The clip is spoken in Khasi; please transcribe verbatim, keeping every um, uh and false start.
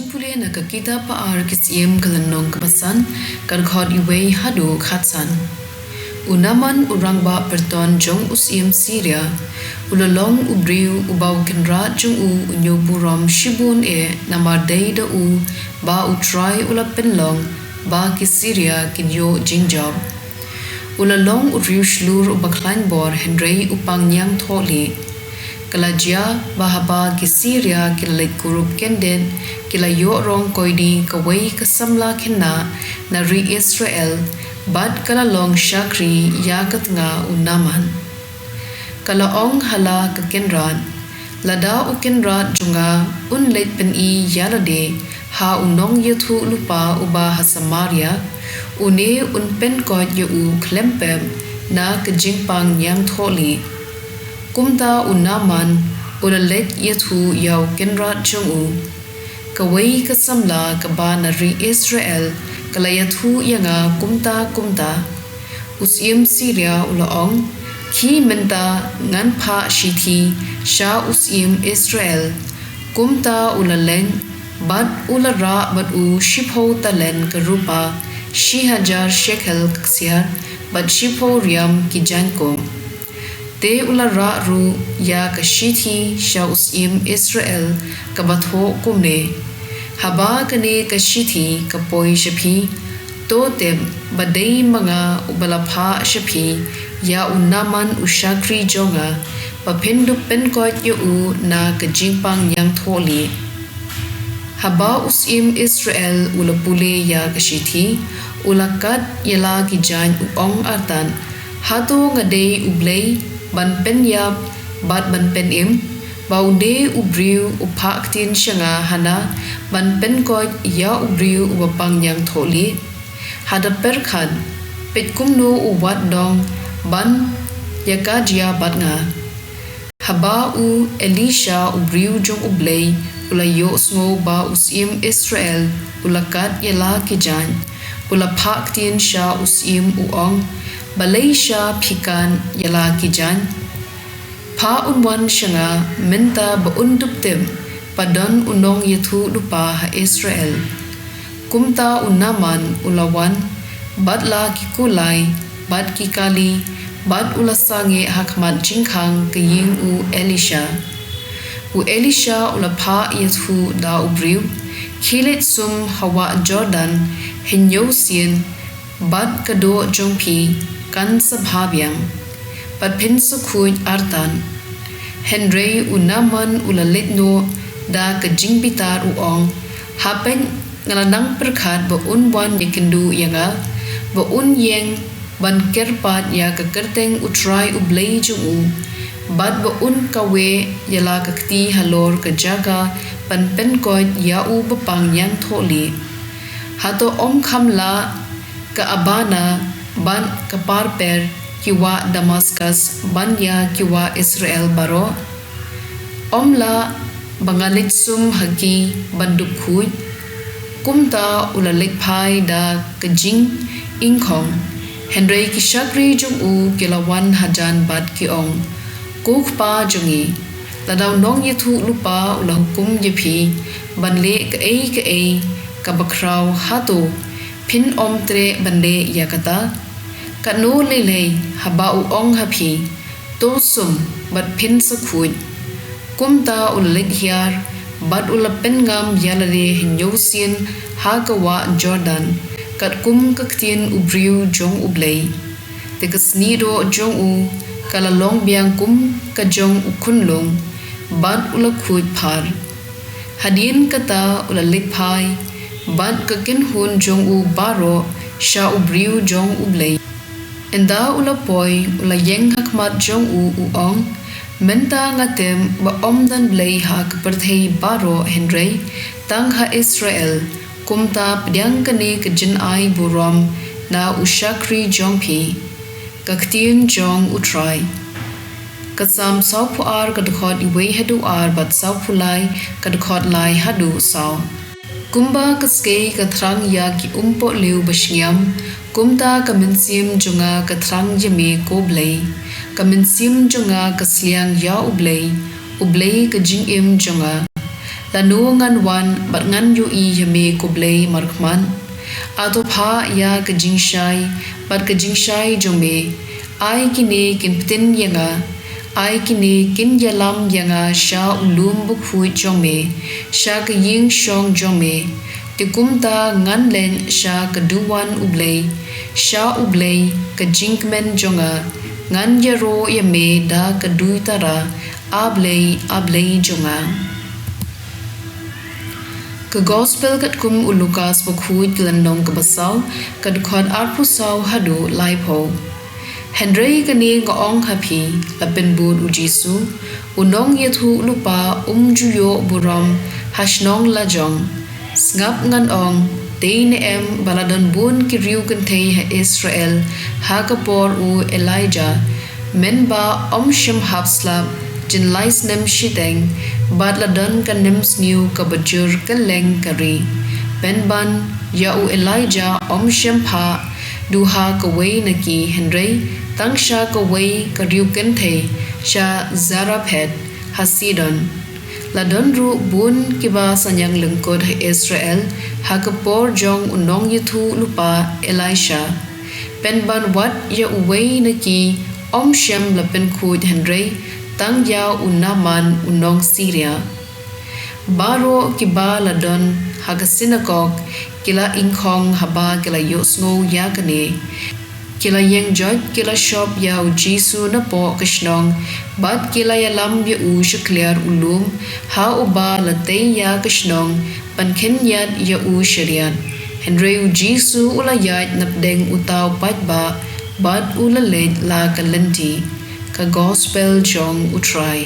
Pule na ka kitab ba ar Ki Syiem ka lynnong kaba san, ka dkhot wei haduh khatsan. U Naaman u rangbah pyrton jong u syiem Syria, u la long u briew uba u kynrad jong u u ñiew burom shibun eh, namar dei da u ba U Trai u la pynlong ba ki Syria kin ïoh jingjop. U la long u riewshlur uba khlaiñ bor hynrei u pang ñiangthohlieh. Ka la jia ba haba ki Syria ki la leit kurup kyndit, ki la ïoh rong koidi kawei ka samla khynnah na ri Israel, bad ka la long shakri ïa ka tnga u Naaman. Ka la ong ha la ka kynrad, lada u kynrad jong nga un leit pyni ïa lade ha u nongïathuhlypa uba ha Samaria, une un pynkoit ïa u khlem pep na ka jingpang ñiangthohlieh. Kumta u Naaman u la leit ïathuh ïa u kynrad jong u. Kawei ka samla kaba na ri Israel ka la ïathuh ïa nga kumta kumta. U syiem Syria u la ong, khie mynta ngan phah shithi sha u syiem Israel. Kumta u la leit, bad u la rah bad u shiphew talent ka rupa, shi hajar shekel ka ksiar, bad shiphew riam ki jaiñkup. Te u la rah ruh ïa ka shithi sha u syiem Israel kaba thoh kumne: Haba kane ka shithi ka poi sha phi, to tip ba dei ma nga uba la phah sha phi ïa u Naaman u shakri jong nga, ba phin dup pynkoit ïa u na ka jingpang ñiangthohlieh. Haba u syiem Israel u la pule ïa ka shithi, u la kat ïa la ki jaiñ u ong artat, hato nga dei u Blei ban pynïap bad ban pynim, ba une u briew u phah ktien sha nga hana ban pynkoit ïa u briew uba pang ñiangthohlieh? Ha da pyrkhat, peit kumno u wad dong ban ïa ka jia bad nga. Haba u Elisha u briew jong u Blei u la ïohsngew ba u syiem Israel u la kat ïa la ki jaiñ, u la phah ktien sha u syiem u ong, balei sha phi kat ïa la ki jaiñ? Phah un wan sha nga mynta ba un dup tip ba don u nongïathuhlypa ha Israel. Kumta u Naaman u la wan, bad la ki kulai, bad ki kali, bad u la sangeh ha khmat jingkhang ka ïing u Elisha. U Elisha u la phah ïathuh da u briew, khie leit sum ha wah Jordan hynñiew sien, bad ka doh jong phi kan sa bha biang, bad phin sa khuid artat. Hynrei u Naaman u la leit noh da ka jingbitar u ong, ha peit nga la nang pyrkhat ba un wan ïakynduh ïa nga, ba un ïeng ban kyrpad ïa ka kyrteng U Trai U Blei jong u, bad ba un kaweh ïa la ka kti halor ka jaka ban pynkoit ïa u ba pang ñiangthohlieh. Hato ym kham lah ka Abana bad ka Parper ki wah Damaskas ban ïa ki wah Israel baroh? Ym lah ba nga leit sum ha ki ban dup khuid? Kumta u la leit phai da ka jingïngkhong. Hynrei ki shakri jong u ki la wan hajan bad ki ong, Ko kpa jong ngi, lada u nongïathuhlypa u la hukum ïa phi ban leh kaei kaei kaba khraw, hato phin ym treh ban leh ïa kata? Katno lei lei haba u ong ha phi, To sum, bad phin sa khuid. Kumta u la leit hiar, bad u la pynngam ïa lade hynñiew sien ha ka wah Jordan, katkum ka ktien u briew jong U Blei. Te ka snieh doh jong u ka la long biang kum ka jong u khunlung, bad u la khuid phar. Hadien kata u la leit phai bad ka kynhun jong u baroh sha u briew jong U Blei. Ynda u la poi, u la ïeng ha khmat jong u, u ong, Mynta nga tip ba ym don Blei ha ka pyrthei baroh hynrei tang ha Israel, kumta pdiang kane ka jingai burom na u shakri jong phi. Ka ktien jong U Trai. Ka Salm sawphew ar, ka dkhot wei haduh ar, bad sawphew lai, ka dkhot lai haduh saw. Kumba ka skei ka thrang ïa ki umpohliew bashngiam, kumta ka mynsiem jong nga ka thrang ïa me, ko Blei. Ka mynsiem jong nga ka sliang ïa U Blei, U Blei ka jingim jong nga. Lano ngan wan bad ngan ïohi ïa me, ko Blei markhmat? Ato phah ïa ka jingshai bad ka jingshai jong me. Ai kine kin btin ïa nga, ai kine kin ïalam ïa nga sha u lum bakhuid jong me, sha ka ïing shong jong me. Te kumta ngan leit sha ka duwan U Blei, sha U Blei ka jingkmen jong nga. Ngan ïaroh ïa me da ka duitara: A Blei, A Blei jong nga. Ka Gospel katkum u Lukas bakhuid, ka lynnong kaba saw, ka dkhot arphew saw haduh laiphew. Hynrei kane nga ong ha phi, la pynbud u Jisu, u nongïathuhlypa um ju ïoh burom ha shnong lajong. Sngap, ngan ong, dei ne em ba la don bun ki riewkynthei ha Israel ha ka por u Elijah, mynba um shym hap slap jin lai snem shiteng, bad la don ka nemsniew kaba jur kylleng ka ri. Pynban ïa u Elijah um shym phah du ha kawei na ki, hynrei tang sha kawei ka riewkynthei, sha Zarephath ha Sidon. La don ruh bun kiba synñiang lyngkut ha Israel ha ka por jong u nongïathuhlypa Elisha. Pynban wat ïa uwei na ki um shym la pynkhuid, hynrei tang ïa u Naaman u nong Syria. Baroh kiba la don ha ka synagog ki la ingkhong haba ki la ïohsngew ïa kane. Ki la ïeng joit, ki la shop ïa u Jisu napoh ka shnong, bad ki la ïalam ïa u sha khlieh u lum, ha uba la tei ïa ka shnong, ban khynñiat ïa u shariat. Hynrei u Jisu u la ïaid napdeng uta u paidbah, bad u la leit la ka lynti. Ka Gospel jong U Trai.